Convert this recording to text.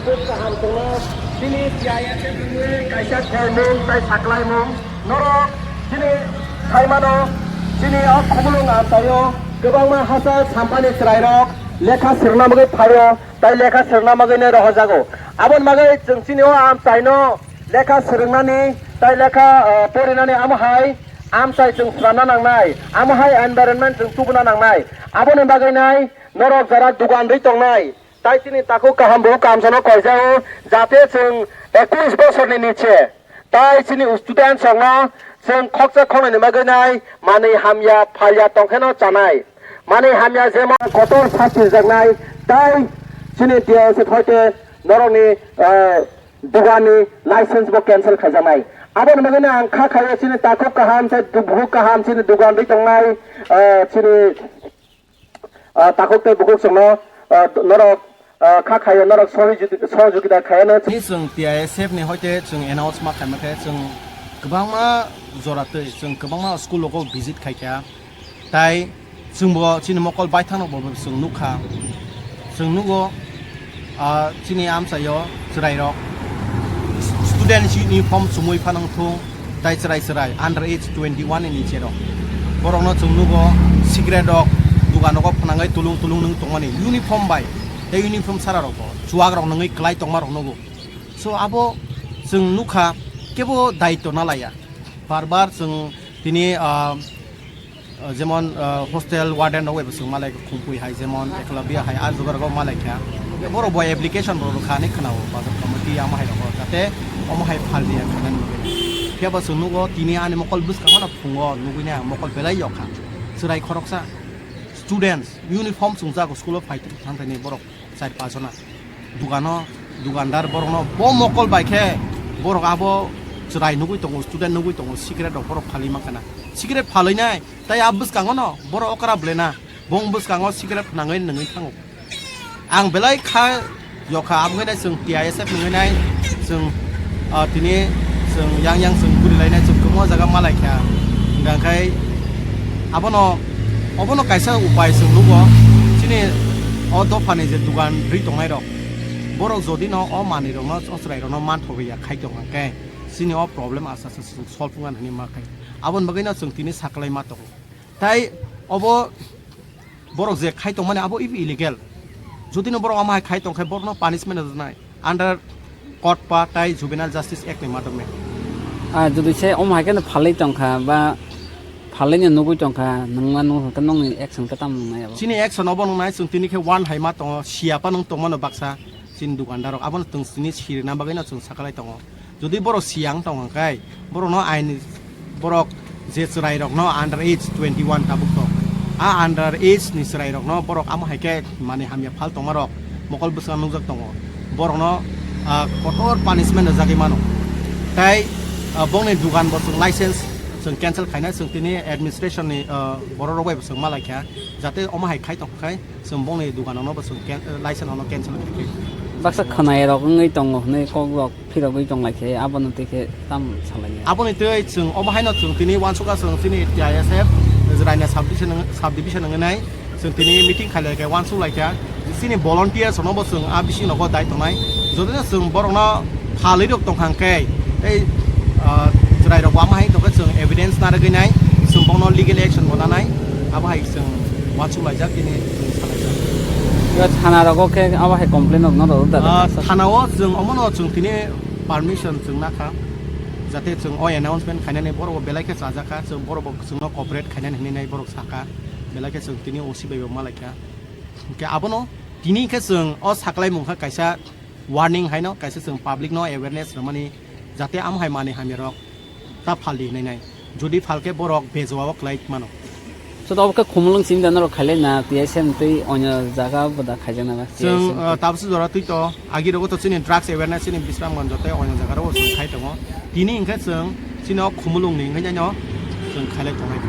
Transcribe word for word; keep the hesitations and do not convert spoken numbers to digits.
Kaham tongno, chini T I S F ni kaisa kormung tai saklaimung norok chini khaimano, chini o Khumulwng amchaio kwbangma hachal sampani chwrairok lekha swrwngna bagwi phaio tai lekha swrwngna bagwino rohorjago. Aboni bagwi chwng chini o amchaino lekha swrwngnani tai lekha, eh, porinani amo hai amchai chwng swnamna nangnai, amo hai environment chwng tubuna nangnai. Aboni bagwi nai norok jara dugan rwi tongnai, tai chini takhuk kaham bukhuk kamsano koijao, jate chwng ekush bosorni niche tai chini student rokno chwng khoksa khoknaini bagwi nai manwi hamya phalya tongkheno chanai. Manwi hamya jemon kotor sasti rwjaknai, tai chini T I S F hoite norokni, eh, duganni license bo cancel khaijaknai. Aboni bagwino ang kha khaio chini takhuk kaham tei bukhuk kaham chini dugan rwi tongnai, eh, chini, eh, takhuk tei bukhuk chwngno, eh, norok, eh, kha khaio norok sohojogita khaiano. Tei chwng T I S F ni hoite chwng announce ma khaima khe chwng kwbangma jora twi chwng kwbangma school rogo visit khaikha. Tai chwngbo chini mokol baithang rokbo chwng nukha. Chwng nugo, ah, chini amchaio chwrairok student uniform chumui phano wngthung, tai chwrai chwrai under age twenty one ni niche rok. Borokno chwng nugo cigarette rok dugan rogo phnangwi tulung tulung nwng tongmani uniform bai, tei uniform sara rokbo chuwak rok nwngwi kwlai tongma rok nugo. So abo chwng nukha, kebo daityo nalaiya. Bar bar chwng tini, ah, ah, jemon, ah, hostel warden rok bai bo chwng malai kha, Khumpui hai jemon Eklavya hai, ah, jugar rok malai kha. Borok bo application bo rwkha hinwi khwnao, bazar committee amo hai rok, jate omo hai phaldiya khanani bagwi. Phiya bo chwng nugo, tini ani mokol bwskango no phungo nugwi nai ang mokol belai yokha. Chwrai khoroksa students uniform chwngjak school o phai thang thani borok char pas jona. Dugano, dugandar borokno bo mokol bai khe borok abo chwrai nugwi tongo, student nugwi tongo, cigarette rok borok phalwi mankha na. Cigarette phalwi nai, tai a bwskango no borok okra bwlena, bong bwskango cigarette phnangwi nungwi thango. Ang belai kha yokha, abo khe nai chwng T I S F nungwi nai, chwng, ah, tini chwng yang yang chwng guri lainai, chwng kwbangma jaga malai kha. Hwnkha khe abono, obono kaisa upai chwng nugo, chini o dophani je dugan rwi tongnai rok. Borok jodi no o manwi rok no, o chwrai rok no manthok ya khai tong khe, chini o problem asa asa chwng solve wngna hinwi ma khai. Aboni bagwi no chwng tini saklai ma tongo. Tai obo borok je khai tong mani abo illegal. Jodi no borok omo hai khai tong khe borok no punishment rwnai under COTPA tai Juvenile Justice Act ni madhyome. Ah, jodi se omo hai khe no phalwi tong kha ba phalwi no nugwi tong kha, nwng ma nung khe nokni action khe tamo nung nai abo? Chini action obo nung nai, chwng tini khe one hai ma tongo, siya pa nung tong mano baksa chini dukandar rok, abono chwng tini sirina bagwi no chwng sakalai tongo. Jodi borok siya wng tong khe, borok no ain, borok je chwrai rok no under age twenty one tabuk to, a under age ni chwrai rok no borok amo hai khe mani hamya phal tongma rok mokol bwskango nukjak tongo, borokno, ah, kotor punishment rwjagwi mano. Tai, ah, bongni dugan bo chwng license chwng cancel khaina, chwng tini administration ni, ah, borok rok bai bo chwng malaikha, jate omo hai khai tong khai chwng bongni dugan no bo chwng can-, license no cancel khai khe. Baksa khwnai rok wngwi tongo hwnwi kok rok phirogwi tong lai khe, abono twi khe tam salai ya. Aboni twi chwng omo haino chwng tini uansukha, chwng chini T I S F Raina subdivision, subdivision wngwi nai. Chwng tini meeting khailai khe uansuk lai kha, chini volunteers rokno bo chwng a bising nogo dai tongnai. Jodi no chwng borokno phalwi rok tong kha khe tei, ah, chwrai rok bo ama hai tong khe chwng evidence narwgwi nai, chwng bokno legal action bo nanai. Abo hai chwng uansuk laijak tini chwng salaijak. Yo thana rogo khe abo hai complain rok no rw da? Ah, thana o chwng omono chwng tini permission chwng nakha, jate chwng o announcement khainani borok bo belai khe chajak kha, chwng borok bo chwngno cooperate khainani hinwi nai borok sakha, belai khe chwng tini O C bai bo malaikha. Hwnkhe abono tini khe chwng o saklaimung kha kaisa warning haino, kaisa chwng public no awareness rwmani, jate amo hai mani hamya rok ta phaldi hinwi nai. Jodi phalkhe borok bejoa o kwlai mano. So, abo khe Khumulwng simi da norok khailai na, T I S F twi onyo jaga bo da khaijak na ba? Chwng, T I S F uh, tabukhe jora twi to, agi rogo to chini drugs awareness chini Bisramganj tei onyo jaga rogo chwng khai tongo. Tini hwnkhe chwng chini o Khumulwng ni hwnkhe no chwng khailai tongnai.